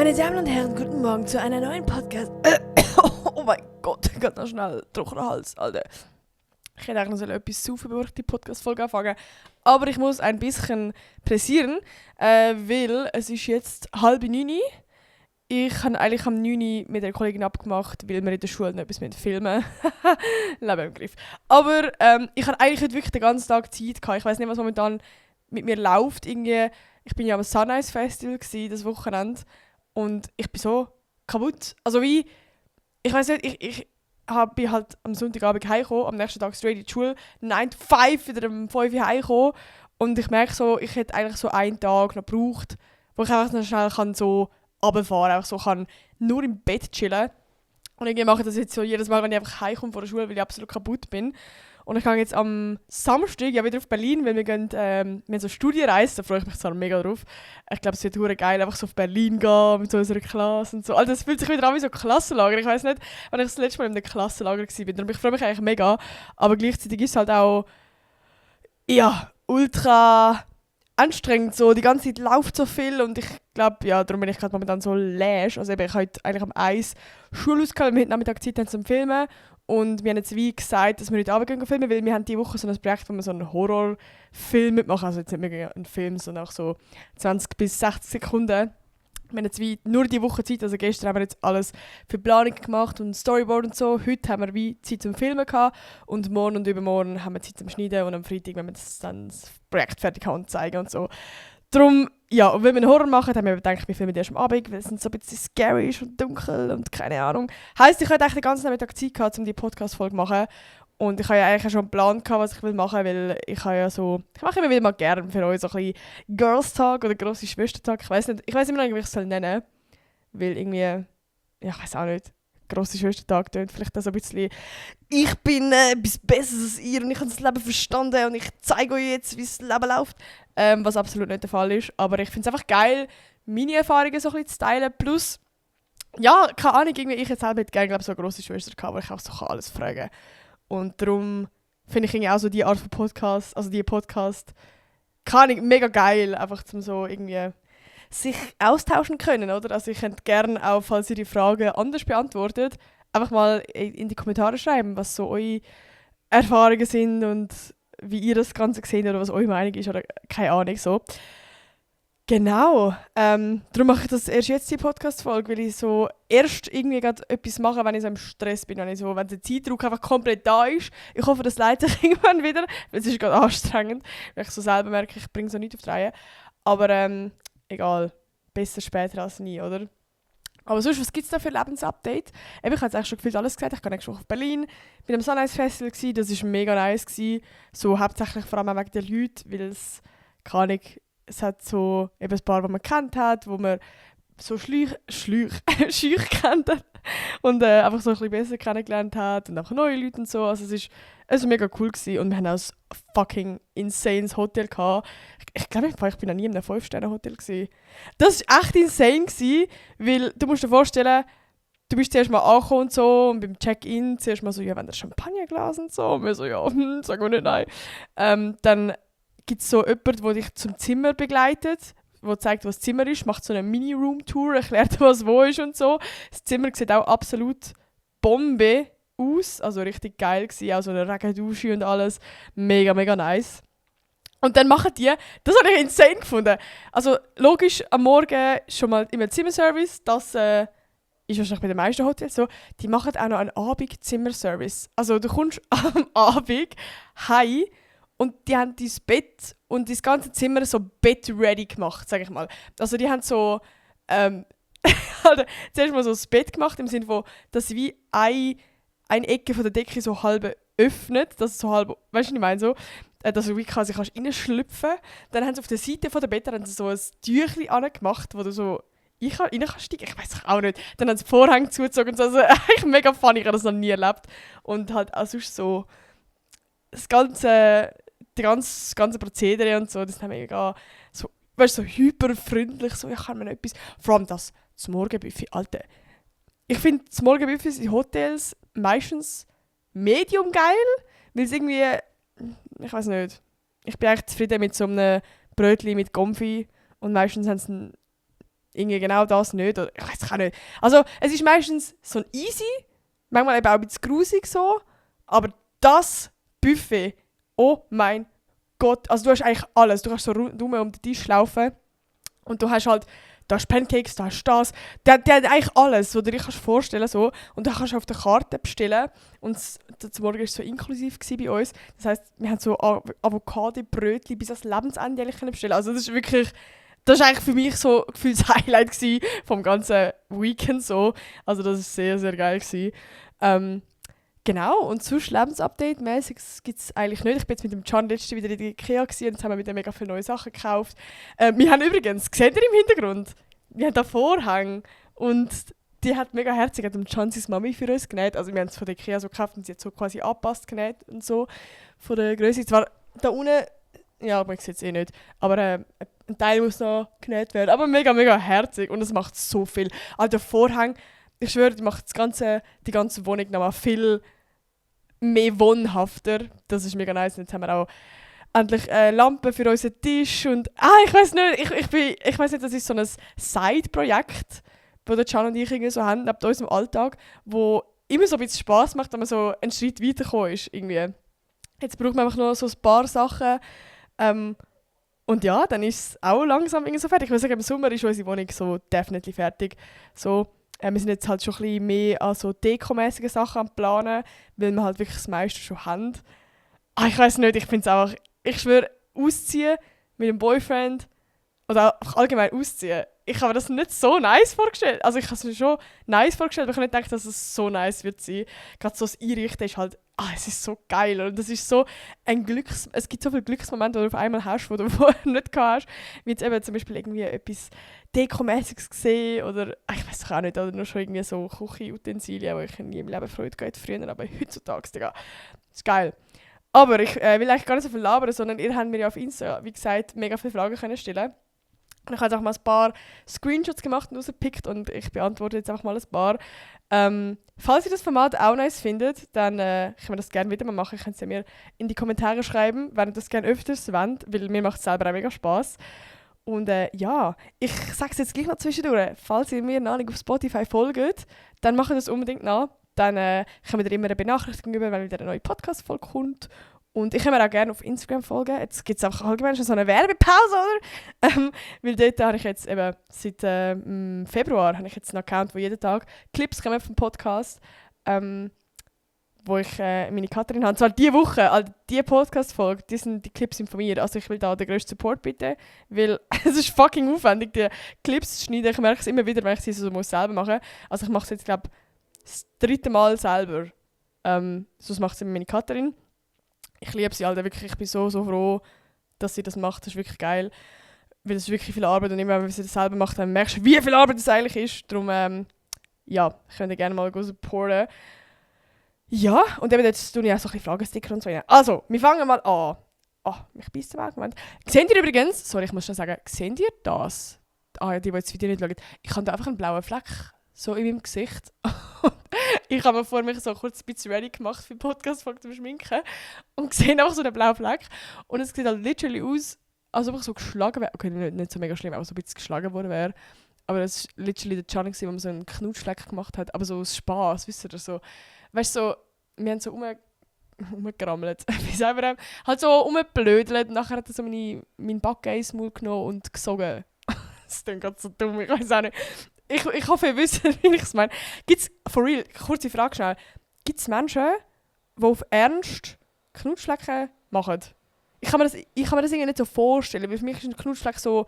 Meine Damen und Herren, guten Morgen zu einer neuen Podcast. Oh mein Gott, ich habe noch schnell trockener Hals, Alter. Ich hätte eigentlich noch etwas saufen, bevor ich die Podcast-Folge anfange. Aber ich muss ein bisschen pressieren, weil es ist jetzt 8:30. Ich habe eigentlich am 9 mit einer Kollegin abgemacht, weil wir in der Schule noch etwas filmen müssen. Leben im Griff. Aber ich hatte eigentlich heute wirklich den ganzen Tag Zeit gehabt. Ich weiß nicht, was momentan mit mir läuft. Irgendwie, ich bin ja am Sunrise Festival das Wochenende. Und ich bin so kaputt. Also wie, ich weiß nicht, ich bin halt am Sonntagabend heimgekommen, am nächsten Tag straight in die Schule, 9 to 5, wieder um 5 Uhr heimgekommen. Und ich merke so, ich hätte eigentlich so einen Tag noch gebraucht, wo ich einfach noch schnell kann so runterfahren kann, einfach so kann nur im Bett chillen. Und irgendwie mache ich das jetzt so jedes Mal, wenn ich einfach heimkomme von der Schule, weil ich absolut kaputt bin. Und ich gehe jetzt am Samstag ja wieder auf Berlin, weil wir gehen, wir haben so Studienreise, da freue ich mich zwar mega drauf. Ich glaube, es wird hure geil, einfach so auf Berlin gehen, mit so unserer Klasse und so. Also es fühlt sich wieder an wie so ein Klassenlager. Ich weiß nicht, wann ich das letzte Mal in einem Klassenlager war. Darum ich freue mich eigentlich mega. Aber gleichzeitig ist es halt auch, ja, ultra anstrengend. So. Die ganze Zeit läuft so viel und ich glaube, ja, darum bin ich gerade momentan so läsch. Also eben, ich habe heute eigentlich am 1 Schule ausgehalten, wir hatten Nachmittag Zeit zum Filmen. Und wir haben jetzt wie gesagt, dass wir heute Abend filmen, weil wir haben diese Woche so ein Projekt, wo wir so einen Horrorfilm mitmachen. Also jetzt nicht mehr einen Film, sondern auch so 20 bis 60 Sekunden. Wir haben jetzt wie nur diese Woche Zeit, also gestern haben wir jetzt alles für Planung gemacht und Storyboard und so. Heute haben wir wie Zeit zum Filmen gehabt und morgen und übermorgen haben wir Zeit zum Schneiden und am Freitag, wenn wir das Projekt fertig haben und zeigen und so. Darum, ja, und wenn wir einen Horror machen, haben wir gedacht, wir filmen erst am Abend, weil es so ein bisschen scary ist und dunkel und keine Ahnung. Heisst, ich hatte eigentlich den ganzen Nachmittag Zeit gehabt, um die Podcast-Folge zu machen. Und ich habe ja eigentlich schon einen Plan gehabt, was ich machen will, weil ich habe ja so, ich mache immer wieder mal gerne für euch so ein bisschen Girls Tag oder grosse Schwestertag. Ich weiß immer noch nicht, wie ich es nennen soll, weil irgendwie, ja, ich weiß auch nicht. Grosse Schwestertag tönt vielleicht auch so ein bisschen, ich bin etwas Besseres als ihr und ich habe das Leben verstanden und ich zeige euch jetzt, wie das Leben läuft. Was absolut nicht der Fall ist. Aber ich finde es einfach geil, meine Erfahrungen so ein bisschen zu teilen. Plus, ja, keine Ahnung, irgendwie, ich jetzt selber gerne so eine grosse Schwester gehabt, wo ich auch so alles fragen kann. Und darum finde ich irgendwie auch so die Art von Podcast, also die Podcast, keine Ahnung, mega geil, einfach zum so irgendwie sich austauschen können, oder? Also ich könnte gerne auch, falls ihr die Fragen anders beantwortet, einfach mal in die Kommentare schreiben, was so eure Erfahrungen sind und wie ihr das Ganze seht oder was eure Meinung ist oder keine Ahnung so. Genau. Darum mache ich das erst jetzt die Podcast-Folge, weil ich so erst irgendwie gerade etwas mache, wenn ich so im Stress bin, wenn der Zeitdruck einfach komplett da ist. Ich hoffe, das leitet sich irgendwann wieder, weil es ist gerade anstrengend, weil ich so selber merke, ich bringe so nichts auf die Reihe. Aber egal, besser später als nie, oder? Aber sonst, was gibt es da für Lebensupdate? Ich habe jetzt eigentlich schon gefühlt alles gesagt. Ich gehe nächste Woche auf Berlin. Ich war am Sunrise Festival, das war mega nice. So hauptsächlich vor allem auch wegen der Leute, weil es hat so eben ein paar, die man kennt hat, wo man so schüch kennt hat und einfach so ein bisschen besser kennengelernt hat und auch neue Leute und so. Also es war mega cool gewesen. Und wir hatten auch ein fucking insanes Hotel gehabt. Ich glaube, ich bin noch nie in einem 5-Sterne-Hotel gewesen. Das war echt insane gewesen, weil du musst dir vorstellen, du bist zuerst mal angekommen und so und beim Check-in zuerst mal so, ja, wenn der Champagnerglas und so. Und wir so, ja, sagen wir nicht nein. Dann gibt es so jemanden, der dich zum Zimmer begleitet, der zeigt, was das Zimmer ist, macht so eine Mini-Room-Tour, erklärt, was wo ist und so. Das Zimmer sieht auch absolut Bombe aus, also richtig geil gewesen, auch so eine Regendusche und alles. Mega, mega nice. Und dann machen die, das habe ich insane gefunden. Also logisch, am Morgen schon mal immer Zimmerservice, das ist wahrscheinlich bei den meisten Hotels so. Die machen auch noch einen Abend-Zimmerservice. Also du kommst am Abend heim und die haben dein Bett und das ganze Zimmer so bed-ready gemacht, sage ich mal. Also die haben so, zuerst mal so das Bett gemacht, im Sinne von, dass sie wie eine Ecke von der Decke so halb öffnet, dass es so halb, weißt du, was ich meine, so, dass du wie quasi kannst reinschlüpfen. Dann haben sie auf der Seite von der Bett so ein Tüchlein angemacht, wo du so rein kannst steigen. Ich weiß auch nicht. Dann haben sie die Vorhänge zugezogen und so. Also eigentlich mega funny, ich habe das noch nie erlebt. Und halt auch sonst so das ganze Prozedere und so, das ist mega so, weißt du, so hyperfreundlich, so, ich kann mir noch etwas, vor allem das Morgenbuffet, Alter. Ich finde das Morgenbuffet in Hotels meistens medium geil, weil es irgendwie, ich weiß nicht, ich bin eigentlich zufrieden mit so einem Brötchen mit Konfi und meistens haben sie irgendwie genau das nicht. Oder ich weiß es auch nicht. Also es ist meistens so ein easy, manchmal eben auch ein bisschen grusig so, aber das Buffet, oh mein Gott, also du hast eigentlich alles. Du kannst so rundum um den Tisch laufen und du hast halt, da hast Pancakes, da hast das. Der hat eigentlich alles, was du dir vorstellen kannst. So. Und dann kannst du auf der Karte bestellen. Und das Morgen war so inklusiv bei uns. Das heisst, wir haben so Avocado-Brötchen bis ans Lebensende bestellen. Also das ist wirklich, das war eigentlich für mich so gefühlt das Highlight vom ganzen Weekend. So. Also das war sehr, sehr geil. Genau, und sonst Lebensupdate-mäßig gibt es eigentlich nicht. Ich bin jetzt mit dem Can letzte wieder in der Ikea und jetzt haben wir wieder mega viele neue Sachen gekauft. Wir haben übrigens, seht ihr im Hintergrund, wir haben da Vorhänge und die hat mega herzig, hat dem Can seine Mami für uns genäht. Also wir haben es von der Ikea so gekauft und sie hat so quasi angepasst genäht und so von der Größe. Zwar da unten, ja, man sieht es eh nicht, aber ein Teil muss noch genäht werden. Aber mega, mega herzig und es macht so viel. Also der Vorhang, ich schwöre, die macht die ganze Wohnung nochmal viel mehr wohnhafter. Das ist mega nice. Und jetzt haben wir auch endlich Lampen für unseren Tisch und ich weiß nicht, ich weiß nicht, das ist so ein Side-Projekt, das der Can und ich irgendwie so haben, neben unserem Alltag, wo immer so ein bisschen Spass macht, wenn man so einen Schritt weitergekommen ist. Irgendwie. Jetzt braucht man einfach noch so ein paar Sachen. Und ja, dann ist es auch langsam irgendwie so fertig. Ich würde sagen, im Sommer ist unsere Wohnung so definitiv fertig. So, wir sind jetzt halt schon ein bisschen mehr an so dekomäßige Sachen am Planen, weil wir halt wirklich das meiste schon haben. Ich weiß nicht, ich finde es einfach, ich schwöre, ausziehen mit einem Boyfriend oder auch allgemein ausziehen, ich habe mir das nicht so nice vorgestellt. Also ich habe es mir schon nice vorgestellt, aber ich habe nicht gedacht, dass es so nice wird sein. Gerade so das Einrichten ist halt, es ist so geil und das ist so ein es gibt so viele Glücksmomente, die du auf einmal hast, die du vorher nicht hast. Wie jetzt eben zum Beispiel irgendwie etwas Dekomäßiges gesehen oder ich weiß auch nicht, oder nur schon irgendwie so Küchenutensilien, wo ich nie im Leben Freude gehabt früher, aber heutzutage, Digga, das ist geil. Aber ich will eigentlich gar nicht so viel labern, sondern ihr habt mir ja auf Insta, wie gesagt, mega viele Fragen können stellen. Und ich habe auch mal ein paar Screenshots gemacht und rausgepickt und ich beantworte jetzt einfach mal ein paar. Falls ihr das Format auch nice findet, dann können wir das gerne wieder mal machen. Ihr könnt es mir in die Kommentare schreiben, wenn ihr das gerne öfters wollt, weil mir macht es selber auch mega Spass. Und ja, ich sage es jetzt gleich noch zwischendurch. Falls ihr mir noch nicht auf Spotify folgt, dann macht das unbedingt nach. Dann kommt ihr immer eine Benachrichtigung über, wenn wieder eine neue Podcast-Folge kommt. Und ich kann mir auch gerne auf Instagram folgen. Jetzt gibt es einfach allgemein schon so eine Werbepause, oder? Weil dort habe ich jetzt eben seit Februar habe ich jetzt einen Account, wo jeden Tag Clips kommen vom Podcast, wo ich meine Katrin habe. Zwar diese Woche, also diese Podcast-Folge, die Clips sind von mir. Also ich will da den grössten Support bitte, weil es ist fucking aufwendig, die Clips zu schneiden. Ich merke es immer wieder, wenn ich sie so selber machen muss. Also ich mache es jetzt, glaube ich, das 3. Mal selber. Sonst macht es immer meine Katrin. Ich liebe sie, Alter, wirklich. Ich bin so froh, dass sie das macht. Das ist wirklich geil. Weil es ist wirklich viel Arbeit und immer, wenn sie das selber macht, dann merkst du, wie viel Arbeit das eigentlich ist. Darum, ja, könnt ihr gerne mal supporten. Ja, und eben jetzt tue ich auch so ein bisschen Fragensticker und so rein. Also, wir fangen mal an. Mich beißt der Weg, Moment. Seht ihr übrigens, sorry, ich muss schon sagen, seht ihr das? Ja, die jetzt das Video nicht schauen. Ich habe da einfach einen blauen Fleck so in meinem Gesicht. Ich habe mir vor mich so kurz ein bisschen ready gemacht für die Podcast-Folge zum Schminken und sehe einfach so einen blauen Fleck. Und es sieht halt literally aus, als ob ich so geschlagen wäre. Okay, nicht so mega schlimm, aber so ein bisschen geschlagen worden wäre. Aber das war literally der Challenge, wo man so einen Knutschfleck gemacht hat. Aber so aus Spass, wisst ihr, so. Weißt du, so, wir haben so rumgerammelt. Wie sagen wir halt so rumgeblödelt. Und nachher hat er so meinen Backen ins Maul genommen und gesogen. Das klingt gerade so dumm, ich weiß auch nicht. Ich hoffe, ihr wisst, wie ich es meine. Gibt's, for real, kurze Frage schnell. Gibt es Menschen, die auf Ernst Knutschflecken machen? Ich kann mir das irgendwie nicht so vorstellen, weil für mich ist ein Knutschfleck so,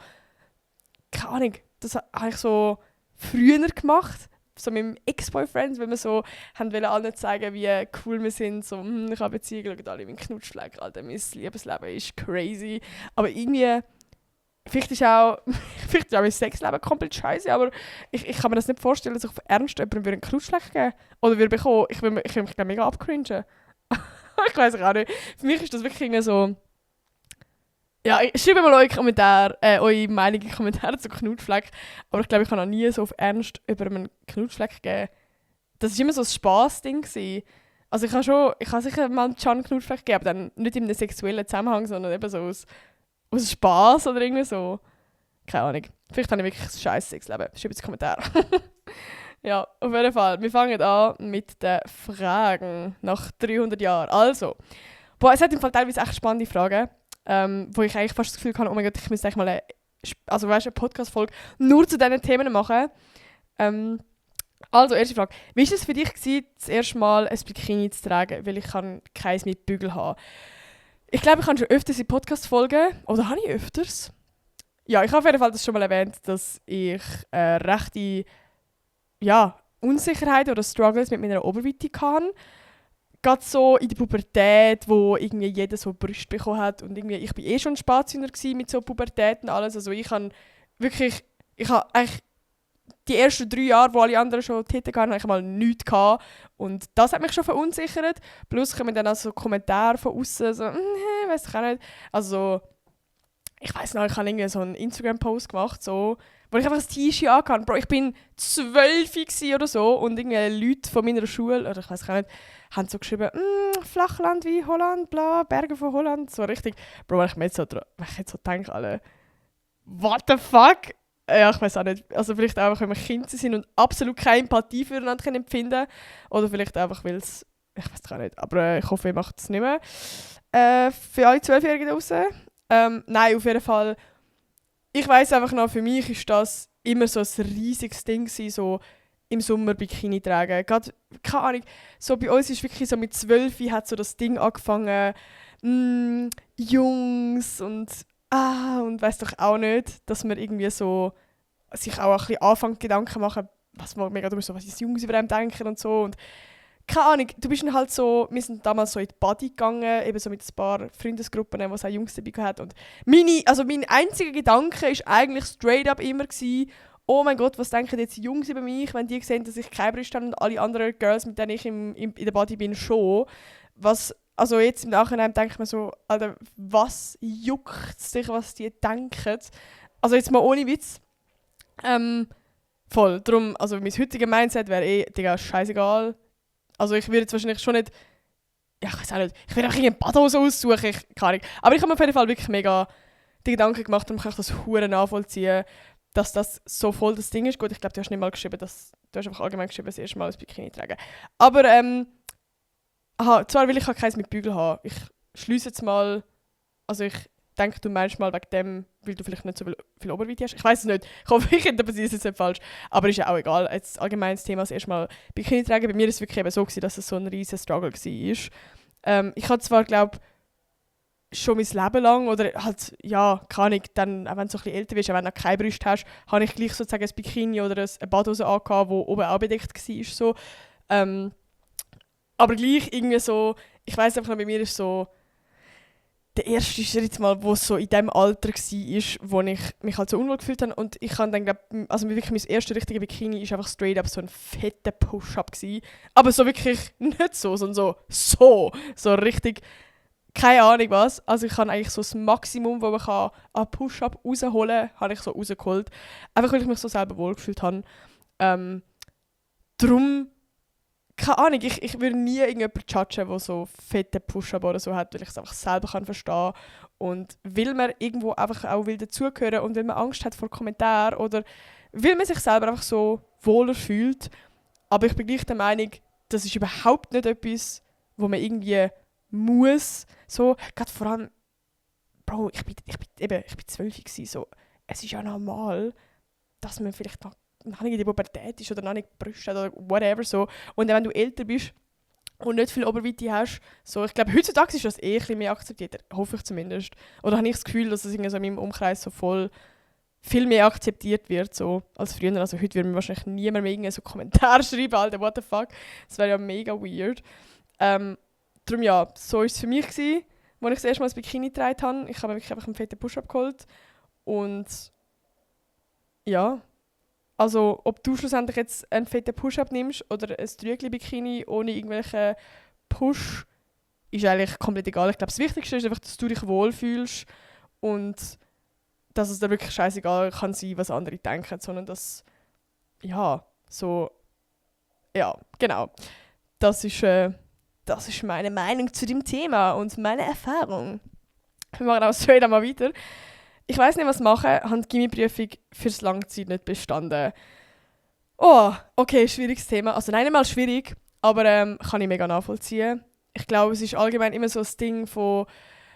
keine Ahnung, das habe ich so früher gemacht, so mit meinem Ex-Boyfriend, weil wir so wollten allen zeigen, wie cool wir sind, so, ich habe Beziehung, schaut alle meinen Knutschfleck, Alter, mein Liebesleben ist crazy, aber irgendwie, vielleicht ist auch mein Sexleben komplett scheiße, aber ich kann mir das nicht vorstellen, dass ich auf Ernst jemandem einen Knutschfleck geben oder würde bekommen. Ich würde mich mega abcringen. Ich weiß auch nicht. Für mich ist das wirklich irgendwie so. Ja, schreibt mal eure Meinung in die Kommentare zu Knutschfleck. Aber ich glaube, ich habe noch nie so auf Ernst über einen Knutschfleck gegeben. Das war immer so ein Spass-Ding. Also ich habe sicher mal einen Knutschfleck gegeben, aber dann nicht in einem sexuellen Zusammenhang, sondern eben so aus Spass oder irgendwie so. Keine Ahnung. Vielleicht habe ich wirklich ein scheiß Sexleben. Schreibt in die Kommentare. Ja, auf jeden Fall. Wir fangen an mit den Fragen nach 300 Jahren. Also, es hat im Fall teilweise echt spannende Fragen, wo ich eigentlich fast das Gefühl habe, oh mein Gott, ich müsste eigentlich mal eine Podcast-Folge nur zu diesen Themen machen. Also, erste Frage. Wie war es für dich gewesen, das erste Mal ein Bikini zu tragen? Weil ich kann keins mit Bügel haben. Ich glaube, ich habe schon öfters in Podcast-Folgen, oder habe ich öfters? Ja, ich habe auf jeden Fall das schon mal erwähnt, dass ich rechte Unsicherheit oder Struggles mit meiner Oberweite hatte. Gerade so in der Pubertät, wo irgendwie jeder so Brüste bekommen hat. Und irgendwie, ich war schon ein Spatzhühner mit so Pubertät und alles. Also ich habe eigentlich die ersten 3 Jahre, wo alle anderen schon Titten hatten, habe ich mal nichts gehabt. Und das hat mich schon verunsichert. Plus kommen dann auch so Kommentare von außen, so, weiss ich auch nicht. Also, ich weiss noch, ich habe irgendwie so einen Instagram-Post gemacht, so, wo ich einfach ein T-Shirt anhatte. Bro, ich bin 12 oder so und irgendwie Leute von meiner Schule, oder ich weiß gar nicht, haben so geschrieben, Flachland wie Holland, bla, Berge von Holland, so richtig. Bro, wenn ich mir jetzt so denke, alle, what the fuck? Ja, ich weiß auch nicht. Also vielleicht einfach, wenn wir Kinder sind und absolut keine Empathie füreinander empfinden können. Oder vielleicht einfach, weil es, ich weiß gar nicht, aber ich hoffe, ihr macht es nicht mehr. Für alle 12-Jährigen da draussen. Nein, auf jeden Fall. Ich weiss einfach noch, für mich ist das immer so ein riesiges Ding gewesen, so im Sommer Bikini tragen. Gerade, keine Ahnung, so bei uns ist wirklich so mit 12 hat so das Ding angefangen, Jungs und weiss doch auch nicht, dass man irgendwie so sich auch ein bisschen anfängt Gedanken machen, was man mega so, was die Jungs über dem denken und so. Und keine Ahnung, du bist dann halt so, wir sind damals so in die Body gegangen, eben so mit ein paar Freundesgruppen, wo es auch Jungs dabei hatten. Und mein einziger Gedanke war eigentlich straight up immer gewesen, oh mein Gott, was denken jetzt die Jungs über mich, wenn die sehen, dass ich keine Brüste habe und alle anderen Girls, mit denen ich in der Body bin, schon. Also jetzt im Nachhinein denke ich mir so, Alter, was juckt es dich, was die denken? Also jetzt mal ohne Witz. Voll. Darum, also mein heutiges Mindset wäre Digga, scheißegal. Also ich würde jetzt wahrscheinlich schon nicht, ja ich weiß auch nicht, ich würde auch irgendeine Badhose aussuchen, keine Ahnung. Aber ich habe mir auf jeden Fall wirklich mega die Gedanken gemacht und kann ich das hure nachvollziehen, dass das so voll das Ding ist. Gut, ich glaube, du hast nicht mal geschrieben, du hast einfach allgemein geschrieben, das erste Mal ein Bikini tragen. Aber zwar will ich auch keins mit Bügel haben. Ich schliesse jetzt mal, also ich denke, du meinst mal wegen dem, weil du vielleicht nicht so viel Oberweite hast. Ich weiß es nicht. Ich hoffe, ich interpretiere es jetzt nicht falsch. Aber ist ja auch egal. Jetzt allgemein das Thema, das erste Mal Bikini tragen. Bei mir war es wirklich eben so gewesen, dass es so ein riesen Struggle war. Ich habe zwar, glaube schon mein Leben lang, oder halt, ja, keine Ahnung, dann, auch wenn du so ein bisschen älter bist, auch wenn du noch keine Brüste hast, habe ich gleich sozusagen ein Bikini oder eine Badhose angehabt, die oben auch bedeckt war. So. Aber gleich irgendwie so, ich weiss einfach noch, bei mir ist so der erste Schritt mal, wo es so in dem Alter war, wo ich mich halt so unwohl gefühlt habe. Und ich kann dann, also wirklich mein erster richtiger Bikini ist einfach straight up so ein fetter Push-Up gewesen. Aber so wirklich nicht so, sondern so richtig, keine Ahnung was. Also ich habe eigentlich so das Maximum, das man kann an Push-Up rausholen kann, habe ich so rausgeholt. Einfach weil ich mich so selber wohlgefühlt habe. Darum, keine Ahnung, ich würde nie irgendjemanden judgen, der so fette Push-Up oder so hat, weil ich es einfach selber verstehen kann. Und weil man irgendwo einfach auch dazugehören und weil man Angst hat vor Kommentaren oder weil man sich selber einfach so wohler fühlt. Aber ich bin gleich der Meinung, das ist überhaupt nicht etwas, wo man irgendwie muss. So, gerade vor allem, Bro, ich bin 12 gewesen, so. Es ist ja normal, dass man vielleicht noch nicht in der Pubertät ist oder noch nicht Brüste oder whatever so. Und dann, wenn du älter bist und nicht viel Oberweite hast, so, ich glaube, heutzutage ist das ein bisschen mehr akzeptiert, hoffe ich zumindest. Oder habe ich das Gefühl, dass es irgendwie so in meinem Umkreis so voll viel mehr akzeptiert wird, so, als früher. Also heute würde mir wahrscheinlich niemand mehr so Kommentare schreiben, Alter, what the fuck. Das wäre ja mega weird. Darum ja, so war es für mich, als ich das erste Mal das Bikini getragen habe. Ich habe mir wirklich einfach einen fetten Push-Up geholt. Und ja, also ob du schlussendlich jetzt einen fetten Push-Up nimmst oder ein Trügli-Bikini ohne irgendwelchen Push, ist eigentlich komplett egal. Ich glaube, das Wichtigste ist einfach, dass du dich wohlfühlst und dass es dir wirklich scheißegal kann sein, was andere denken, sondern dass, ja, so, ja, genau. Das ist meine Meinung zu dem Thema und meine Erfahrung. Wir machen auch straight einmal weiter. ich weiss nicht, was machen, habe die Gimmi-Prüfung fürs Langzeit nicht bestanden. Oh, okay, schwieriges Thema. Also nein, nicht mal schwierig, aber kann ich mega nachvollziehen. Ich glaube, es ist allgemein immer so ein Ding von,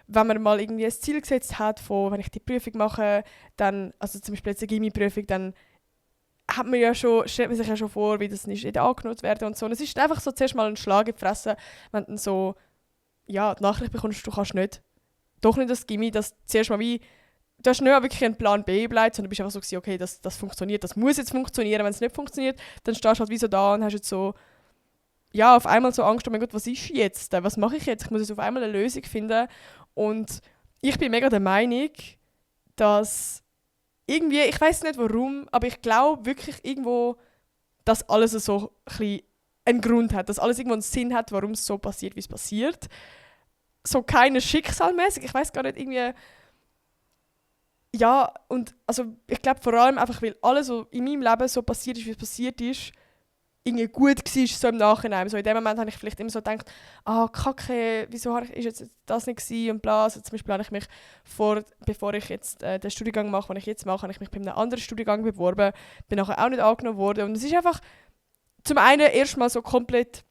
wenn man mal irgendwie ein Ziel gesetzt hat, von, wenn ich die Prüfung mache, dann, also zum Beispiel jetzt eine Gimmi-Prüfung, dann hat man ja schon, stellt man sich ja schon vor, wie das nicht angenutzt werden und so. Und es ist einfach so zuerst mal ein Schlag in die Fresse, wenn du dann so, ja, die Nachricht bekommst, du kannst nicht, doch nicht das Gimmi, das zuerst mal wie, du hast nicht wirklich einen Plan B bleibt, sondern du bist einfach so gewesen, okay, das funktioniert, das muss jetzt funktionieren. Wenn es nicht funktioniert, dann stehst du halt wie so da und hast jetzt so, ja, auf einmal so Angst, oh mein Gott, was ist jetzt? Was mache ich jetzt? Ich muss jetzt auf einmal eine Lösung finden. Und ich bin mega der Meinung, dass irgendwie, ich weiß nicht warum, aber ich glaube wirklich irgendwo, dass alles so ein bisschen einen Grund hat, dass alles irgendwo einen Sinn hat, warum es so passiert, wie es passiert. So keine schicksalmäßig, ich weiß gar nicht, irgendwie. Ja, und also ich glaube vor allem einfach, weil alles, was in meinem Leben so passiert ist, wie es passiert ist, irgendwie gut war, so im Nachhinein. So in dem Moment habe ich vielleicht immer so gedacht, Kacke, wieso ist jetzt das nicht gewesen und bla. Also zum Beispiel habe ich mich bevor ich jetzt den Studiengang mache, den ich jetzt mache, habe ich mich bei einem anderen Studiengang beworben, bin nachher auch nicht angenommen worden. Und es ist einfach zum einen erstmal so komplett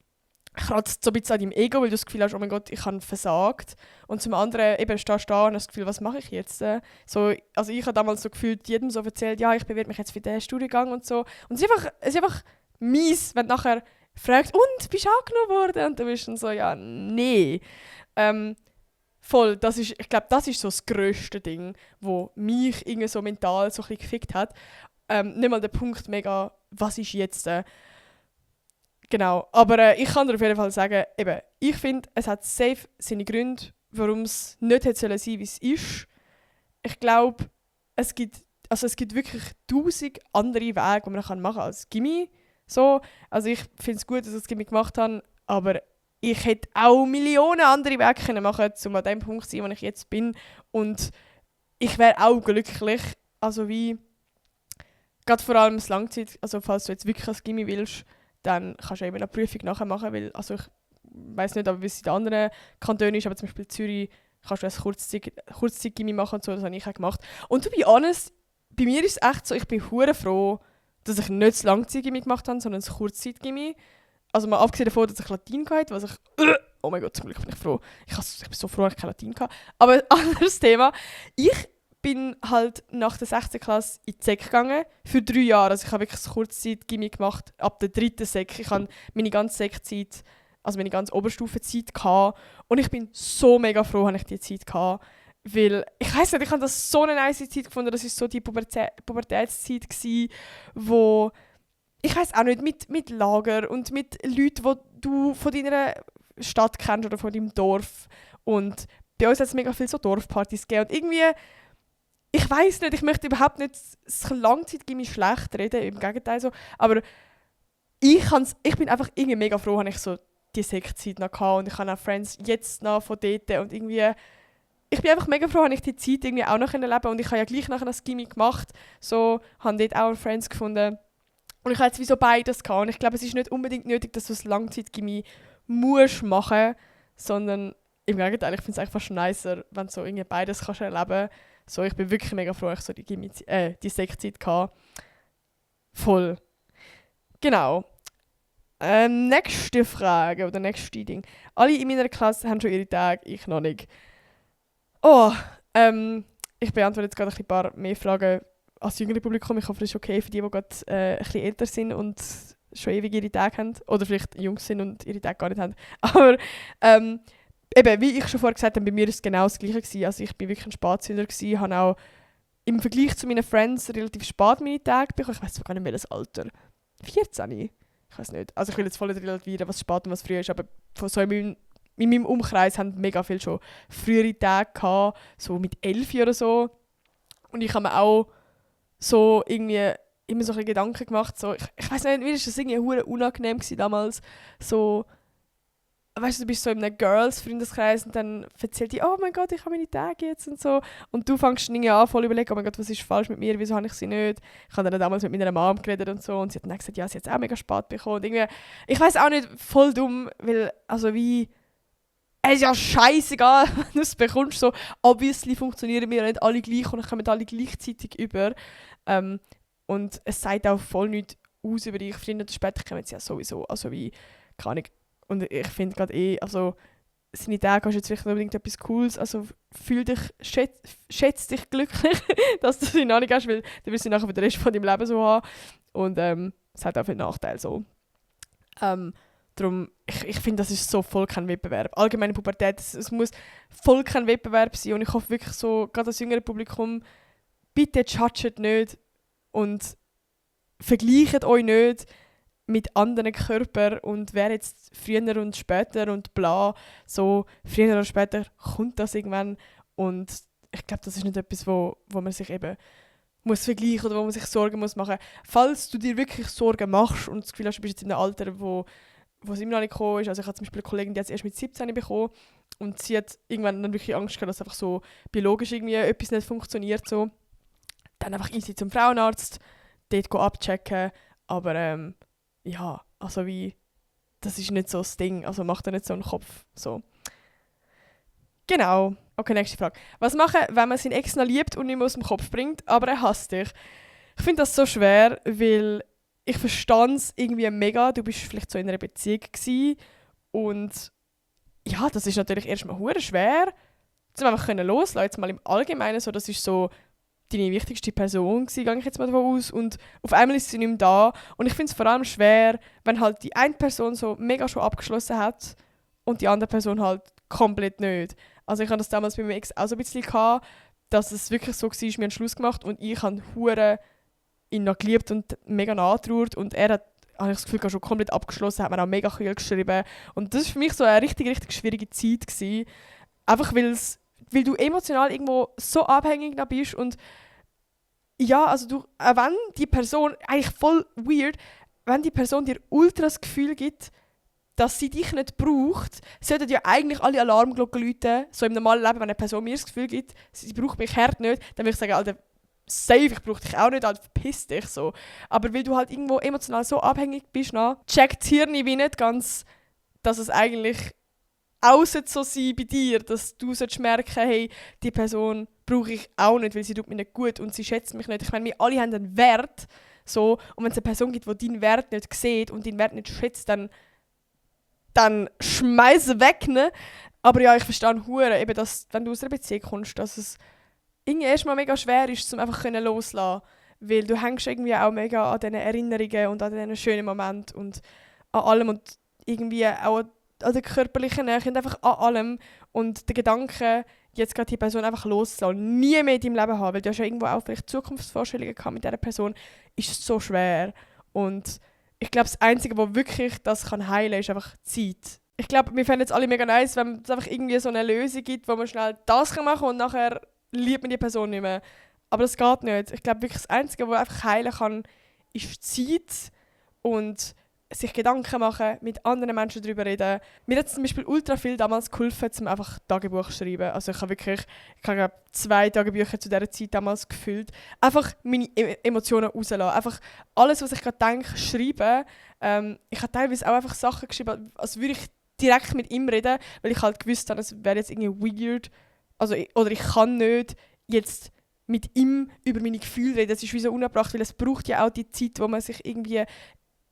kratzt so ein bisschen an deinem Ego, weil du das Gefühl hast, oh mein Gott, ich habe versagt. Und zum anderen eben stehst du da und hast das Gefühl, was mache ich jetzt? So, also ich habe damals so gefühlt jedem so erzählt, ja, ich bewerbe mich jetzt für diesen Studiengang und so. Und es ist einfach mies, wenn du nachher fragst, und, bist du angenommen worden? Und du bist dann so, ja, nee. Voll, ich glaube, das ist so das grösste Ding, wo mich irgendwie so mental so ein bisschen gefickt hat. Nicht mal der Punkt mega, was ist jetzt? Genau, aber ich kann dir auf jeden Fall sagen, eben, ich finde, es hat safe seine Gründe, warum es nicht hätte sein sollen, wie es ist. Ich glaube, es gibt wirklich 1000 andere Wege, die man machen kann als Gimmi. So. Also ich finde es gut, dass ich das Gimmi gemacht habe, aber ich hätte auch Millionen andere Wege machen können, um an dem Punkt zu sein, wo ich jetzt bin. Und ich wäre auch glücklich, also wie, gerade vor allem das Langzeit, also falls du jetzt wirklich als Gimmi willst, dann kannst du eben eine Prüfung nachher machen, weil, also ich weiß nicht, wie es in den anderen Kantonen ist, aber zum Beispiel in Zürich kannst du ein Kurzzeit-Gimmi machen und so, das habe ich auch gemacht. Und to be honest, bei mir ist es echt so, ich bin hure froh, dass ich nicht das Langzeit-Gimmi gemacht habe, sondern das Kurzzeit-Gimmi. Also mal abgesehen davon, dass ich Latein hatte, was ich, oh mein Gott, zum Glück bin ich froh. Ich bin so froh, dass ich kein Latein hatte. Aber ein anderes Thema. Ich bin halt nach der 6. Klasse in die Sek gegangen, für 3 Jahre. Also ich habe wirklich das Kurzzeit-Gimmi gemacht, ab der 3. Sek. Ich hatte meine ganze Sek-Zeit, also meine ganze Oberstufenzeit gehabt. Und ich bin so mega froh, dass ich diese Zeit hatte. Weil, ich weiss nicht, ich habe das so eine nice Zeit gefunden. Das war so die Pubertätszeit, wo, ich weiss auch nicht, mit Lager und mit Leuten, die du von deiner Stadt kennst oder von deinem Dorf. Und bei uns hat es mega viele so Dorfpartys gegeben. Und irgendwie, ich weiss nicht, ich möchte überhaupt nicht das Langzeitgimmi schlecht reden, im Gegenteil so. Aber ich bin einfach irgendwie mega froh, dass ich so die Sektzeit noch hatte. Und ich habe auch Friends jetzt noch von dort. Und irgendwie, ich bin einfach mega froh, dass ich die Zeit irgendwie auch noch leben konnte. Und ich habe ja gleich nachher das Gimmi gemacht. So, habe dort auch Friends gefunden. Und ich habe jetzt wie so beides gehabt. Und ich glaube, es ist nicht unbedingt nötig, dass du das Langzeitgimmi musst machen, sondern im Gegenteil, ich finde es eigentlich fast nicer, wenn du so irgendwie beides kannst erleben. So, ich bin wirklich mega froh, dass ich so die Sektzeit hatte. Voll. Genau. Nächste Frage oder nächste Ding. Alle in meiner Klasse haben schon ihre Tage, ich noch nicht. Oh, ich beantworte jetzt gerade ein paar mehr Fragen als jüngere Publikum. Ich hoffe, das ist okay für die gerade ein bisschen älter sind und schon ewig ihre Tage haben. Oder vielleicht jung sind und ihre Tage gar nicht haben. Aber eben, wie ich schon vorher gesagt habe, bei mir war es genau das Gleiche gewesen. Also ich war wirklich ein Spätzünder gewesen, habe auch im Vergleich zu meinen Friends relativ spät meine Tage bekommen. Ich weiß gar nicht mehr das Alter. 14? Ich weiß nicht. Also ich will jetzt voll nicht relativieren, was spät und was früh ist, aber so in meinem Umkreis haben mega viele schon frühere Tage gehabt, so mit 11 oder so. Und ich habe mir auch so irgendwie immer so ein bisschen Gedanken gemacht, so, ich weiß nicht, mir war das irgendwie hure unangenehm gewesen damals, so, weißt du, du bist so in einem Girls-Freundeskreis und dann erzählt die, oh mein Gott, ich habe meine Tage jetzt und so. Und du fängst dann irgendwie an, voll überlegen, oh mein Gott, was ist falsch mit mir, wieso habe ich sie nicht? Ich habe dann damals mit meiner Mom geredet und so und sie hat dann gesagt, ja, sie hat es auch mega spät bekommen. Und irgendwie, ich weiß auch nicht, voll dumm, weil, also wie, es ist ja scheißegal, wenn du es bekommst. So, obviously funktionieren wir nicht alle gleich und kommen alle gleichzeitig über. Und es sagt auch voll nichts aus über dich. Früher oder später kommen sie ja sowieso. Also wie, keine Ahnung. Und ich finde gerade also seine Tage hast jetzt vielleicht unbedingt etwas Cooles. Also fühl dich, schätz dich glücklich, dass du sie noch nicht hast, weil du wirst sie nachher für den Rest von deinem Leben so haben. Und es hat auch einen Nachteil so. Darum, ich finde, das ist so voll kein Wettbewerb. Allgemeine Pubertät, es muss voll kein Wettbewerb sein. Und ich hoffe wirklich so, gerade das jüngere Publikum, bitte judget nicht und vergleicht euch nicht mit anderen Körpern und wer jetzt früher und später und bla. So, früher oder später kommt das irgendwann. Und ich glaube, das ist nicht etwas, wo man sich eben muss vergleichen oder wo man sich Sorgen muss machen. Falls du dir wirklich Sorgen machst und das Gefühl hast, du bist jetzt in einem Alter, wo es immer noch nicht gekommen ist. Also ich habe zum Beispiel eine Kollegin, die hat es erst mit 17 bekommen und sie hat irgendwann dann wirklich Angst gehabt, dass einfach so biologisch irgendwie etwas nicht funktioniert. So. Dann einfach easy zum Frauenarzt, dort abchecken. Aber ja, also wie, das ist nicht so das Ding. Also mach dir nicht so einen Kopf. So. Genau. Okay, nächste Frage. Was machen, wenn man seinen Ex noch liebt und nicht mehr aus dem Kopf bringt, aber er hasst dich? Ich finde das so schwer, weil ich verstehe es irgendwie mega. Du bist vielleicht so in einer Beziehung gewesen und ja, das ist natürlich erstmal hure schwer, um einfach loslassen. Jetzt mal im Allgemeinen so, das ist so deine wichtigste Person gewesen, gehe ich jetzt mal davon aus. Und auf einmal ist sie nicht mehr da. Und ich finde es vor allem schwer, wenn halt die eine Person so mega schon abgeschlossen hat und die andere Person halt komplett nicht. Also ich hatte das damals bei meinem Ex auch so ein bisschen gehabt, dass es wirklich so war, wir haben einen Schluss gemacht und ich habe ihn noch geliebt und mega nachgetrauert und er hat, habe ich das Gefühl, schon komplett abgeschlossen, hat mir auch mega viel geschrieben. Und das war für mich so eine richtig, richtig schwierige Zeit gewesen. Einfach weil du emotional irgendwo so abhängig noch bist und ja, also wenn die Person, eigentlich voll weird, wenn die Person dir ultra das Gefühl gibt, dass sie dich nicht braucht, sollten ja eigentlich alle Alarmglocken läuten. So im normalen Leben, wenn eine Person mir das Gefühl gibt, sie braucht mich hart nicht, dann würde ich sagen, Alter, safe, ich brauche dich auch nicht, Alter, verpiss dich so. Aber weil du halt irgendwo emotional so abhängig bist, checkt das Hirn wie nicht ganz, dass es eigentlich auch so sein bei dir, dass du merken, hey, die Person brauche ich auch nicht, weil sie tut mir nicht gut und sie schätzt mich nicht. Ich meine, wir alle haben einen Wert. So, und wenn es eine Person gibt, die deinen Wert nicht sieht und deinen Wert nicht schätzt, dann schmeiß weg, ne? Aber ja, ich verstehe hure, eben, dass, wenn du aus einer Beziehung kommst, dass es irgendwie erstmal mega schwer ist, um einfach loszulassen. Weil du hängst irgendwie auch mega an diesen Erinnerungen und an diesen schönen Momenten und an allem und irgendwie auch an der körperlichen Nähe und einfach an allem. Und der Gedanke, jetzt gerade die Person einfach loszulassen, nie mehr in deinem Leben haben, weil du hast ja irgendwo auch vielleicht Zukunftsvorstellungen gehabt mit dieser Person, ist so schwer. Und ich glaube, das Einzige, was wirklich das kann heilen kann, ist einfach Zeit. Ich glaube, wir fänden jetzt alle mega nice, wenn es einfach irgendwie so eine Lösung gibt, wo man schnell das machen kann und nachher liebt man die Person nicht mehr. Aber das geht nicht. Ich glaube wirklich, das Einzige, was einfach heilen kann, ist Zeit und sich Gedanken machen, mit anderen Menschen darüber reden. Mir hat es zum Beispiel ultra viel damals geholfen, um einfach Tagebuch zu schreiben. Also ich habe glaube 2 Tagebücher zu dieser Zeit damals gefüllt. Einfach meine Emotionen rauslassen. Einfach alles, was ich gerade denke, schreiben. Ich habe teilweise auch einfach Sachen geschrieben, als würde ich direkt mit ihm reden, weil ich halt gewusst habe, es wäre jetzt irgendwie weird. Also, oder ich kann nicht jetzt mit ihm über meine Gefühle reden. Das ist wie so unabbracht, weil es braucht ja auch die Zeit, wo man sich irgendwie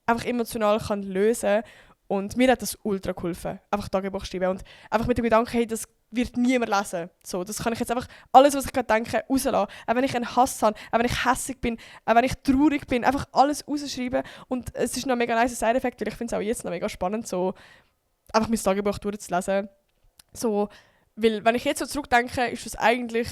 einfach emotional kann lösen kann. Und mir hat das ultra geholfen. Einfach Tagebuch schreiben. Und einfach mit dem Gedanken, hey, das wird niemand lesen. So, das kann ich jetzt einfach, alles, was ich gerade denke, rauslassen. Auch wenn ich einen Hass habe, auch wenn ich hässig bin, auch wenn ich traurig bin, einfach alles rausschreiben. Und es ist noch ein mega nice Side-Effekt, weil ich finde es auch jetzt noch mega spannend, so einfach mein Tagebuch durchzulesen. So, weil, wenn ich jetzt so zurückdenke, ist das eigentlich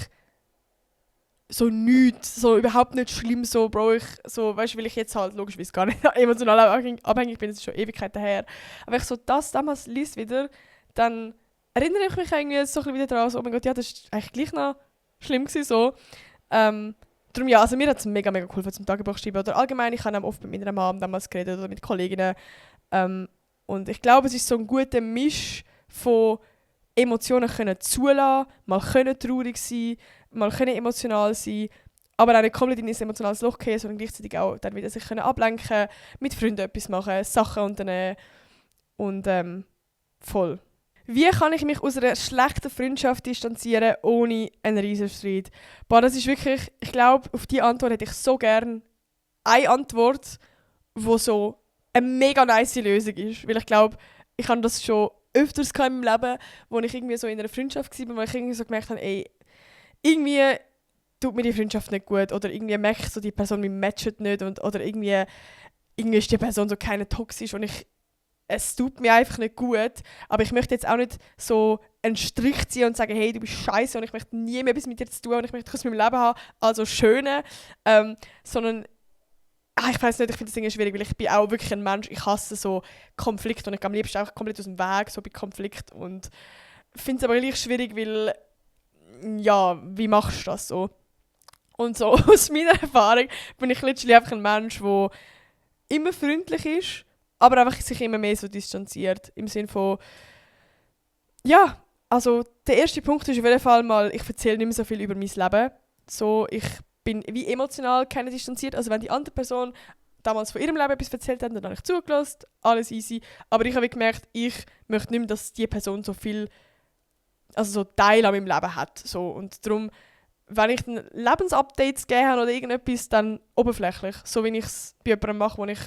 so nichts, so überhaupt nicht schlimm, so, Bro, weißt du, weil ich jetzt halt logischerweise gar nicht emotional abhängig bin, das ist schon Ewigkeiten her. Aber wenn ich so das damals liest wieder, dann erinnere ich mich irgendwie so ein bisschen wieder daran, so, oh mein Gott, ja, das war eigentlich gleich noch schlimm gewesen, so. Darum ja, also mir hat es mega, mega geholfen zum Tagebuch schreiben. Oder allgemein, ich habe auch oft mit meiner Mom damals geredet oder mit Kolleginnen. Und ich glaube, es ist so ein guter Misch von Emotionen können zulassen, mal können traurig sein, mal können emotional sein, aber auch nicht komplett in ein emotionales Loch gehen, sondern gleichzeitig auch dann wieder sich können ablenken, mit Freunden etwas machen, Sachen unternehmen und voll. wie kann ich mich aus einer schlechten Freundschaft distanzieren, ohne einen riesen Streit? Boah, das ist wirklich, ich glaube, auf diese Antwort hätte ich so gerne eine Antwort, die so eine mega nice Lösung ist. Weil ich glaube, ich habe das schon öfters in meinem Leben, wo ich irgendwie so in einer Freundschaft war, wo ich irgendwie so gemerkt habe, ey, irgendwie tut mir die Freundschaft nicht gut oder irgendwie merke ich so, die Person mich matcht nicht oder irgendwie ist die Person so keine toxisch und es tut mir einfach nicht gut, aber ich möchte jetzt auch nicht so einen Strich ziehen und sagen, hey, du bist scheiße und ich möchte nie mehr etwas mit dir zu tun und ich möchte dich aus meinem Leben haben, also schöne, sondern ich weiß nicht, ich finde das irgendwie schwierig, weil ich bin auch wirklich ein Mensch, ich hasse so Konflikte und ich gehe am liebsten auch komplett aus dem Weg, so bei Konflikt und finde es aber gleich schwierig, weil, ja, wie machst du das so? Und so aus meiner Erfahrung bin ich literally einfach ein Mensch, der immer freundlich ist, aber einfach sich immer mehr so distanziert. Im Sinne von, ja, also der erste Punkt ist auf jeden Fall mal, ich erzähle nicht mehr so viel über mein Leben. So, ich bin wie emotional keine distanziert. Also wenn die andere Person damals von ihrem Leben etwas erzählt hat, dann habe ich zugelassen, alles easy. Aber ich habe gemerkt, ich möchte nicht mehr, dass die Person so viel, also so Teil an meinem Leben hat. So. Und darum, wenn ich dann Lebensupdates gegeben habe oder irgendetwas, dann oberflächlich. So wie ich es bei jemandem mache, wo ich,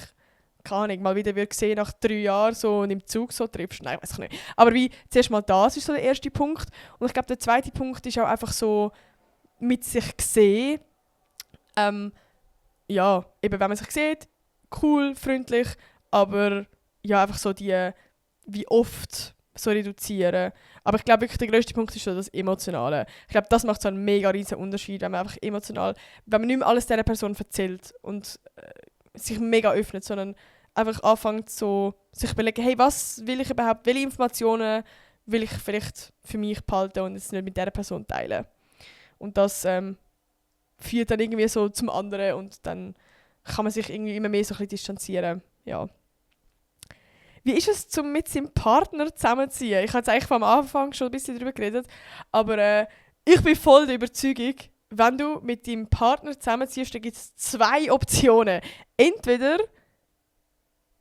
keine Ahnung, mal wieder sehen nach 3 Jahren so und im Zug so triffst. Nein, weiß ich nicht. Aber wie, zuerst mal das ist so der erste Punkt. Und ich glaube, der zweite Punkt ist auch einfach so mit sich sehen. Ja, eben wenn man sich sieht, cool, freundlich, aber ja, einfach so die, wie oft so reduzieren. Aber ich glaube wirklich, der grösste Punkt ist so das Emotionale. Ich glaube, das macht so einen mega riesen Unterschied, wenn man einfach emotional, wenn man nicht mehr alles dieser Person erzählt und sich mega öffnet, sondern einfach anfängt so, sich überlegen, hey, was will ich überhaupt, welche Informationen will ich vielleicht für mich behalten und es nicht mit dieser Person teilen. Und das führt dann irgendwie so zum anderen und dann kann man sich irgendwie immer mehr so ein bisschen distanzieren. Ja. Wie ist es, mit seinem Partner zusammenzuziehen? Ich habe jetzt eigentlich vom Anfang schon ein bisschen darüber geredet, aber ich bin voll der Überzeugung, wenn du mit deinem Partner zusammenziehst, dann gibt es 2 Optionen. Entweder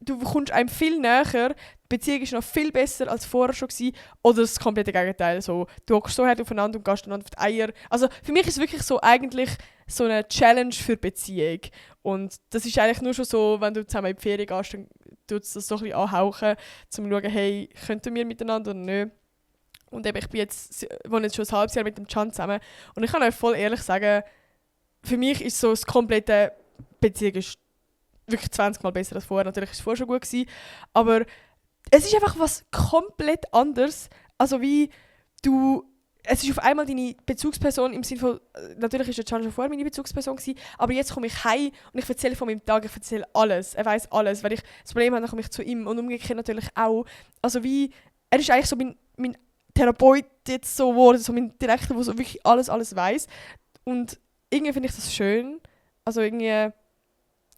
du kommst einem viel näher, die Beziehung ist noch viel besser als vorher schon gewesen, oder das komplette Gegenteil. So, du hockst so hart aufeinander und gehst einander auf die Eier. Also für mich ist es wirklich so eigentlich so eine Challenge für Beziehung. Und das ist eigentlich nur schon so, wenn du zusammen in die Ferien gehst, dann tut es das so ein bisschen anhauchen, um zu schauen, hey, könnten wir miteinander oder nicht. Und eben, wohne jetzt schon ein halbes Jahr mit dem Can zusammen. Und ich kann euch voll ehrlich sagen, für mich ist so das komplette Beziehung ist wirklich 20 Mal besser als vorher. Natürlich war es vorher schon gut gewesen, aber es ist einfach was komplett anderes. Also wie es ist auf einmal deine Bezugsperson im Sinne von, natürlich war der Can schon vorher meine Bezugsperson gewesen, aber jetzt komme ich heim und ich erzähle von meinem Tag, ich erzähle alles. Er weiß alles. Wenn ich das Problem habe, dann komme ich zu ihm und umgekehrt natürlich auch. Also wie, er ist eigentlich so mein Therapeut jetzt so geworden, so mein Direktor, der so wirklich alles weiß. Und irgendwie finde ich das schön. Also irgendwie,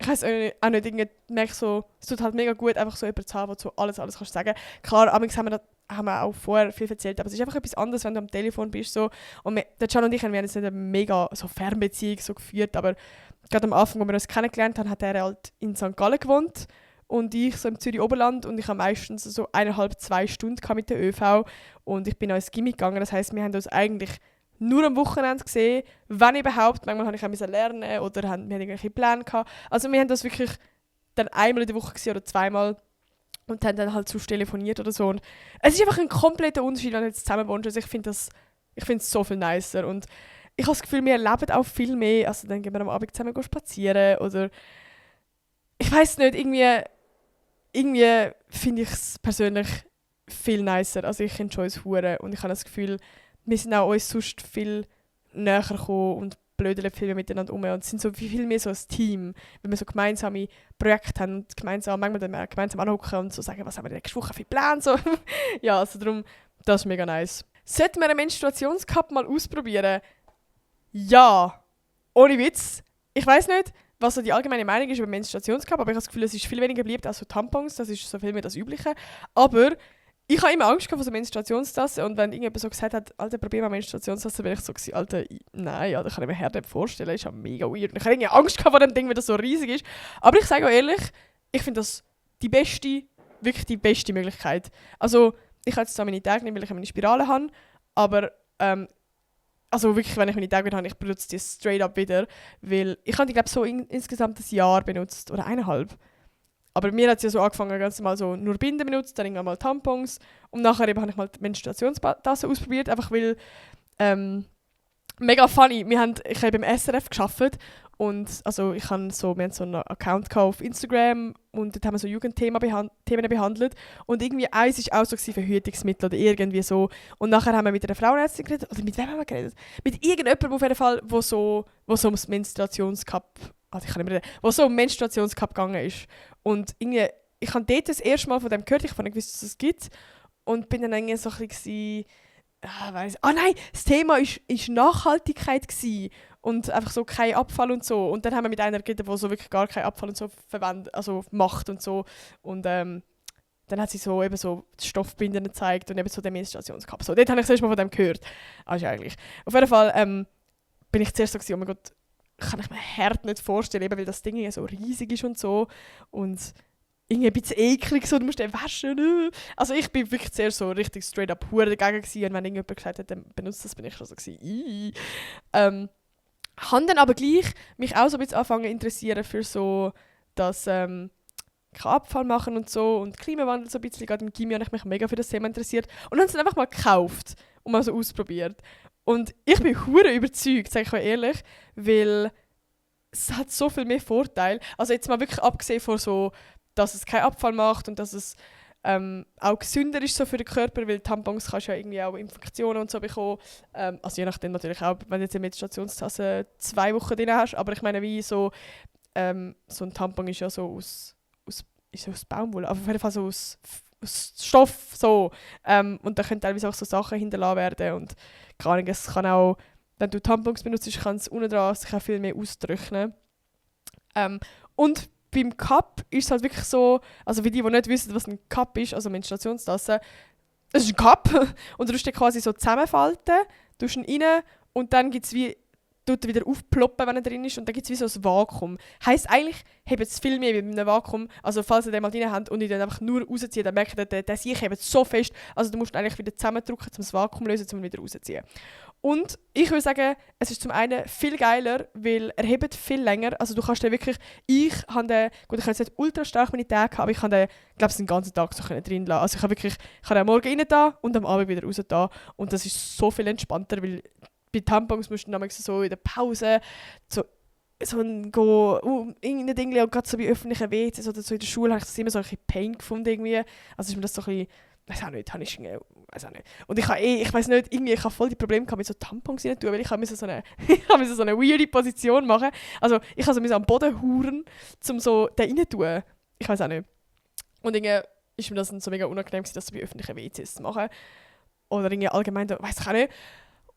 ich weiss auch nicht, irgendwie merke so, es tut halt mega gut, einfach so jemanden zu haben, wo du so alles kannst sagen. Klar, amigs haben wir auch vorher viel erzählt, aber es ist einfach etwas anderes, wenn du am Telefon bist. So. Und der Can und ich haben jetzt nicht eine mega so Fernbeziehung so geführt, aber gerade am Anfang, als wir uns kennengelernt haben, hat er halt in St. Gallen gewohnt und ich so im Zürich Oberland und ich habe meistens so 1,5-2 Stunden mit der ÖV und ich bin ins Gimmi gegangen. Das heisst, wir haben uns eigentlich nur am Wochenende gesehen, wenn überhaupt. Manchmal musste ich auch lernen oder wir hatten irgendwelche Pläne gehabt. Also wir haben das wirklich dann einmal in der Woche gesehen oder zweimal und haben dann halt so telefoniert oder so. Und es ist einfach ein kompletter Unterschied, wenn du jetzt zusammen wohnst. Also ich finde es so viel nicer und ich habe das Gefühl, wir erleben auch viel mehr. Also dann gehen wir am Abend zusammen spazieren oder ich weiß nicht, irgendwie finde ich es persönlich viel nicer. Also ich enjoy es hure und ich habe das Gefühl, wir sind auch uns sonst viel näher gekommen und blödeln viel mehr miteinander um und sind so viel mehr so ein Team, wenn wir so gemeinsame Projekte haben und manchmal dann gemeinsam anhocken und so sagen, was haben wir nächste Woche für Pläne, so. Ja, also darum, das ist mega nice. Sollten wir einen Menstruationscup mal ausprobieren? Ja, ohne Witz. Ich weiss nicht, was so die allgemeine Meinung ist über Menstruationscup, aber ich habe das Gefühl, es ist viel weniger beliebt als so Tampons, das ist so viel mehr das Übliche. Aber ich habe immer Angst vor so Menstruationstasse und wenn irgendjemand so gesagt hat, Alter, probier mal Menstruationstasse, bin ich so gewesen, Alter, nein, Alter, kann ich mir Herd nicht vorstellen, ist ja mega weird. Und ich habe irgendwie Angst vor dem Ding, weil das so riesig ist. Aber ich sage auch ehrlich, ich finde das wirklich die beste Möglichkeit. Also, ich habe jetzt zwar meine Tage nicht, weil ich meine Spirale habe, aber also wirklich, wenn ich meine Tage wieder habe, ich benutze die straight up wieder, weil ich habe die, glaube ich, so insgesamt ein Jahr benutzt, oder 1,5. Aber mir hat es ja so angefangen, ganz normal so nur Binden benutzt, dann irgendwann mal Tampons und nachher eben habe ich mal die Menstruationstasse ausprobiert, einfach weil mega funny. Ich habe beim SRF gearbeitet und also wir haben so einen Account auf Instagram und dort haben wir so Jugendthemen behandelt und irgendwie eins war auch so Verhütungsmittel oder irgendwie so und nachher haben wir mit einer Frauenärztin geredet, oder mit wem haben wir geredet? Mit irgendjemandem auf jeden Fall, wo so ums Menstruationscup, also ich kann nicht mehr reden, wo so um Menstruationscup gegangen ist und irgendwie, ich habe dort das erste Mal von dem gehört, ich habe nicht gewusst, dass es gibt und bin dann irgendwie so ein bisschen nein, das Thema ist Nachhaltigkeit gewesen. Und einfach so kein Abfall und so. Und dann haben wir mit einer geredet, die so wirklich gar keinen Abfall und so macht und so. Und dann hat sie so eben so Stoffbinden gezeigt und eben so den Menstruationscup. So, dort habe ich das erste Mal von dem gehört. Also eigentlich. Auf jeden Fall bin ich zuerst so gewesen, oh mein Gott, kann ich mir hart nicht vorstellen, eben weil das Ding ja so riesig ist und so. Und irgendwie ein bisschen eklig, so, du musst den waschen. Also ich bin wirklich sehr so richtig straight up hure dagegen gewesen. Und wenn irgendjemand gesagt hat, dann benutzt das, bin ich schon so gewesen. Habe dann aber gleich mich auch so ein bisschen angefangen zu interessieren für so, dass kein Abfall machen und so und Klimawandel so ein bisschen. Gerade im Gimmi habe ich mich mega für das Thema interessiert. Und habe es dann einfach mal gekauft und mal so ausprobiert. Und ich bin hure überzeugt, sage ich euch ehrlich, weil es hat so viel mehr Vorteile. Also jetzt mal wirklich abgesehen von so, dass es keinen Abfall macht und dass es auch gesünder ist so für den Körper, weil Tampons kannst du ja irgendwie auch Infektionen und so bekommen. Also je nachdem natürlich auch, wenn du jetzt eine Menstruationstasse 2 Wochen drin hast, aber ich meine, wie so ein Tampon ist ja so aus Baumwolle, aber auf jeden Fall so aus Stoff so. Und da können teilweise auch so Sachen hinterlassen werden und keine Ahnung, es kann auch, wenn du Tampons benutzt, kann es unten dran sich auch viel mehr austrocknen. Und beim Cup ist es halt wirklich so, also für die nicht wissen, was ein Cup ist, also Menstruationstasse, es ist ein Cup und du tust den quasi so zusammenfalten, tust ihn rein und dann gibt es wie, tut er wieder aufploppen, wenn er drin ist und dann gibt es wie so ein Vakuum. Heisst eigentlich, hebt es viel mehr wie bei einem Vakuum, also falls ihr den mal drin habt und ihr den einfach nur rauszieht, dann merkt ihr, der Siech hebt so fest, also du musst ihn eigentlich wieder zusammendrücken, um das Vakuum zu lösen, um ihn wieder rauszuziehen. Und ich würde sagen, es ist zum einen viel geiler, weil er hebt viel länger. Also du kannst den wirklich, ich habe jetzt nicht ultra stark meine Tage, aber ich habe den, glaube ich, den ganzen Tag so drin lassen. Also ich habe den am Morgen rein da und am Abend wieder raus da. Und das ist so viel entspannter, weil bei Tampons musst du dann so in der Pause irgendein Ding und gerade so bei öffentlichen WCs oder so in der Schule habe ich das immer so ein bisschen Pain gefunden irgendwie. Also ist mir das so ein bisschen, weiß auch nicht. Und ich weiß nicht, irgendwie, ich habe voll die Probleme mit so Tampons rein tun, weil ich musste so eine weirde Position machen. Also ich musste so am Boden huren, um so den rein tun. Ich weiß auch nicht. Und irgendwie ist mir das dann so mega unangenehm gewesen, das so bei öffentlichen WCs zu machen. Oder irgendwie allgemein, weiß ich auch nicht.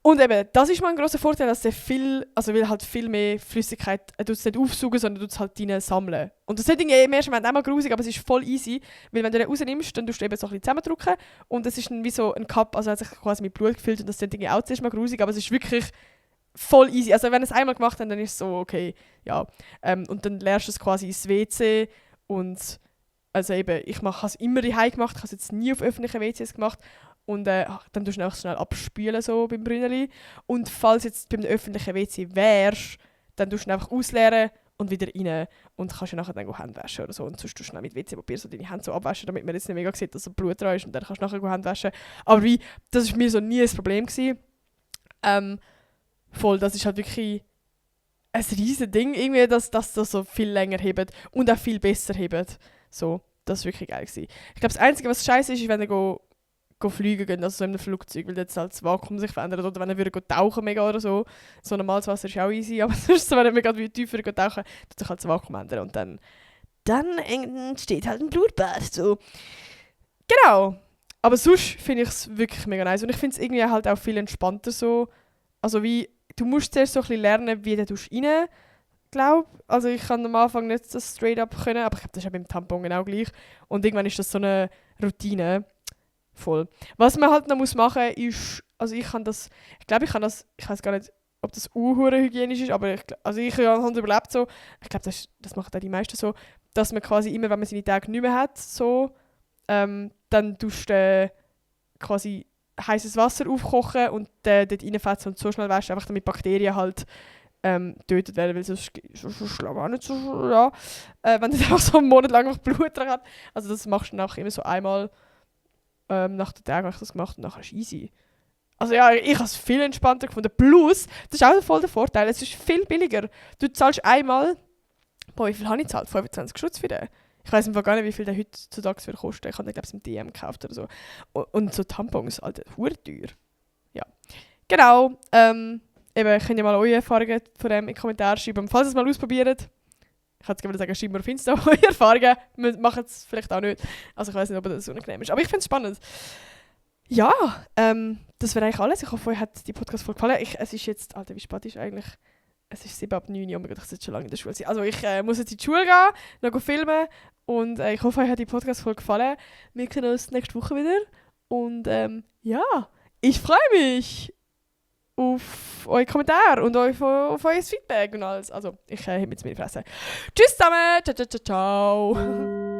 Und eben, das ist mal ein grosser Vorteil, dass der weil halt viel mehr Flüssigkeit, du es nicht aufsaugen, sondern du es halt rein sammeln. Und das ist irgendwie im ersten Moment auch mal grusig, aber es ist voll easy, weil wenn du den rausnimmst, dann tust du eben so ein bisschen zusammendrücken und es ist dann wie so ein Cup, also hat sich quasi mit Blut gefüllt und das ist irgendwie auch zuerst mal grusig, aber es ist wirklich voll easy. Also wenn du es einmal gemacht hast, dann ist es so, okay, ja. Und dann lernst du es quasi ins WC und also eben, ich habe es immer daheim gemacht, ich habe es jetzt nie auf öffentlichen WCs gemacht. Und dann tust du auch schnell abspülen so beim Brünneli. Und falls jetzt beim öffentlichen WC wärst, dann tust du ihn einfach ausleeren und wieder rein. Und kannst du nachher dann Hände waschen oder so. Und sonst tust du schnell mit WC-Papier so deine Hände so abwaschen, damit man jetzt nicht mega sieht, dass so Blut dran ist. Und dann kannst du nachher Hände waschen. Aber das war mir so nie ein Problem gewesen. Das ist halt wirklich ein riesiges Ding, irgendwie, dass das so viel länger hebt und auch viel besser hebt. So, das war wirklich geil gewesen. Ich glaube, das Einzige, was scheiße ist, wenn du fliegen gehen, also so in einem Flugzeug, weil jetzt halt das Vakuum sich verändert oder wenn er tauchen mega oder so. So normales Wasser ist auch easy, aber sonst, wenn er mega tiefer tauchen, tut sich halt das Vakuum ändern und dann entsteht halt ein Blutbad. So. Genau. Aber sonst finde ich es wirklich mega nice und ich finde es irgendwie halt auch viel entspannter so. Also wie, du musst zuerst so ein bisschen lernen, wie du rein, glaube. Also ich kann am Anfang nicht das straight up können, aber ich glaube, das ist ja beim Tampon genau gleich. Und irgendwann ist das so eine Routine. Voll. Was man halt noch machen muss, ist, also ich weiß gar nicht, ob das hygienisch ist, aber ich habe es überlebt so. Ich glaube, das machen auch die meisten so, dass man quasi immer, wenn man seine Tage nicht mehr hat, so, dann tust du quasi heißes Wasser aufkochen und dort reinfetzen und so schnell waschen, einfach damit Bakterien halt getötet werden, weil sonst auch nicht so, ja, wenn du einfach so einen Monat lang Blut dran hast. Also das machst du nachher immer so einmal nach den Tagen habe ich das gemacht und nachher ist easy. Also ja, ich habe es viel entspannter gefunden. Plus, das ist auch voll der Vorteil, es ist viel billiger. Du zahlst einmal, wie viel habe ich gezahlt? 25 Schutz für den. Ich weiß gar nicht, wie viel der heutzutage für kostet. Ich habe den, glaube ich, im DM gekauft oder so. Und so Tampons, Alter, teuer. Ja. Genau. Eben, könnt ihr mal eure Erfahrungen von dem in die Kommentare schreiben. Falls ihr es mal ausprobiert, ich kann jetzt sagen, schreibt mir auf Insta eure Erfahrungen. Wir machen es vielleicht auch nicht. Also ich weiß nicht, ob das unangenehm ist. Aber ich finde es spannend. Ja, das wäre eigentlich alles. Ich hoffe, euch hat die Podcast-Folge gefallen. Es ist jetzt, Alter, wie spät ist eigentlich? Es ist 7 ab 9 Uhr, oh mein Gott, ich sollte schon lange in der Schule sein. Also ich muss jetzt in die Schule gehen, noch filmen. Und ich hoffe, euch hat die Podcast-Folge gefallen. Wir sehen uns nächste Woche wieder. Und ja, ich freue mich auf eure Kommentare und auf euer Feedback und alles. Also, ich habe jetzt meine Fresse. Tschüss zusammen! Ciao, ciao, ciao, ciao!